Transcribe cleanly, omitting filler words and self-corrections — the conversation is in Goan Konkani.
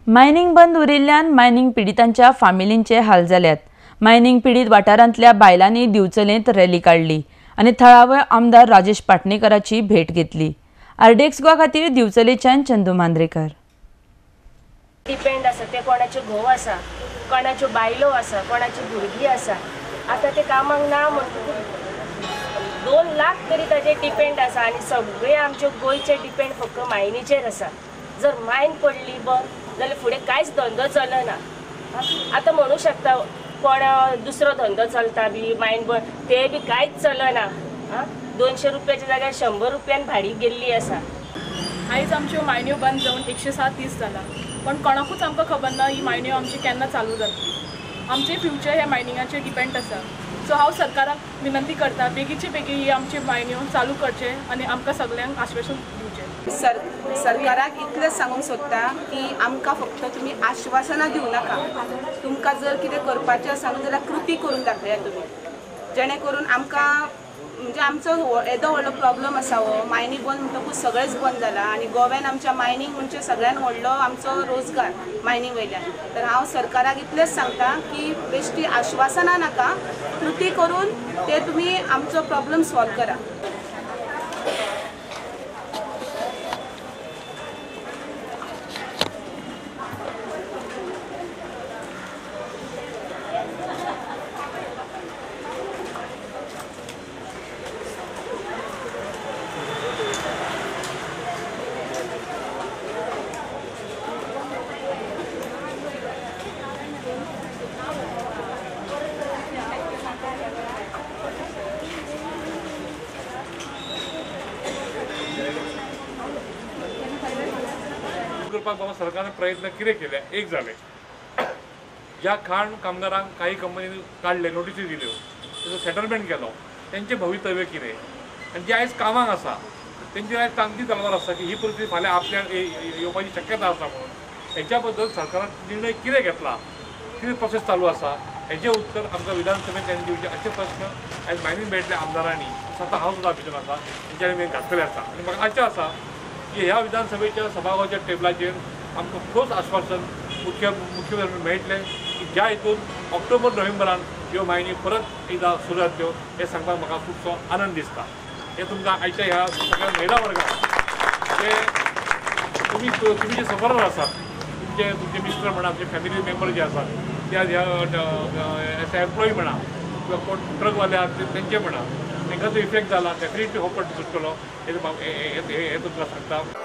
मायनिंग बंद उरिल्ल्यान मायनिंग पिडितांच्या फामिलींचे हाल जाल्यात। मायनिंग पिडीत वाठारांतल्या बायलांनी दिवचलेंत रॅली काडली आनी थळावे आमदार राजेश पाटणेकराची भेट घेतली। आरडीएक्स गोवा खातीर दिवचलेच्यान चंदू मांद्रेकर। डिपेंड आसा ते कोणाच्यो घोव आसा, कोणाच्यो बायलो आसा, कोणाची भुरगीं आसा। आतां ते कामाक ना म्हणटकूच 2 लाख तरी ताजेर डिपेंड आसा आनी सगळे आमचे गोंयचे डिपेंड फक्त मायनीचेर आसा। जर मायन पडली बंद जाल्यार फुडें कांयच धंदो चलना। आतां म्हणू शकता कोण दुसरो धंदो चलता बी मायन बंद, ते बी कांयच चलना। 200 रुपयाच्या जाग्यार 100 रुपयान भाडी गेल्ली आसा। आयज आमच्यो मायन्यो बंद जावन 107 दीस जाला, पण कोणाकूच आमकां खबर ना ही मायन्यो आमची केन्ना चालू जातली। आमचे फ्युचर हे मायनिंगाचेर डिपेंड आसा। सो हांव सरकाराक विनंती करता बेगीचे बेगीन ही आमची मायन्यो चालू करचे आनी आमकां सगल्यांक आश्वासन दिवचें। सरकाराक इतलें सांगूंक सोदता की आमकां फक्त तुमी आश्वासनां दिवं नाका, तुमकां जर कितें करपाचें आसा न्हू जाल्यार कृती करून दाखयात तुमी, जेणे करून आमकां म्हणजे आमचो येदो व्हडलो प्रॉब्लम आसा हो मायनिंग बंद म्हणटकूच सगळेंच बंद जालां आनी गोव्यान आमच्या मायनिंग म्हणजे सगळ्यान व्हडलो आमचो रोजगार मायनिंग वयल्यान। तर हांव सरकाराक इतलेंच सांगता की बेश्टी आश्वासनां नाका, कृती करून ते तुमी आमचो प्रॉब्लम सॉल्व करा। करपाक बाबा सरकारान प्रयत्न कितें केले एक जाले, ज्या खाण कामगारांक काही कंपनींनी काडले, नोटिसी दिल्यो, तेजो सेटलमेंट केलो, तेंचें भवितव्य कितें आनी जे आयज कामाक आसा तेंची आयज तांकी तलवार आसा की ही परिस्थिती फाल्यां आपल्या येवपाची शक्यता आसा म्हणून हेच्या बद्दल सरकारान निर्णय कितें घेतला, कितें प्रोसेस चालू आसा हेजें उत्तर आमकां विधानसभेंत तांणी दिवचें अशे प्रश्न आयज मायनिंग बेल्टल्या आमदारांनी स्वता हांव सुद्दां भितर आसा तेंच्यांनी घातलेले आसा। आनी म्हाका आशा आसा की ह्या विधानसभेच्या सभाघराच्या टेबलाचेर आमकां ठोस आश्वासन मुख्यमंत्री मेळटलें की ज्या हितून ऑक्टोबर नोव्हेंबरान ह्यो मायनी परत एकदां सुरू जातल्यो हें सांगपाक म्हाका खुबसो आनंद दिसता। हें तुमकां आयच्या ह्या सगळ्या महिला वर्गाक जे तुमी तुमी जे सफरार आसात, तुमचे तुमचे मिस्टर म्हणा, तुमचे फॅमिली मेंबर जे आसात ते आज ह्या एज एम्प्लॉई म्हणा किंवा कोण ट्रकवाले आसात तेंचे म्हणा, तांकां जो इफेक्ट जाला डेफिनेटली हो पट सुट्टलो हें तुमकां सांगता।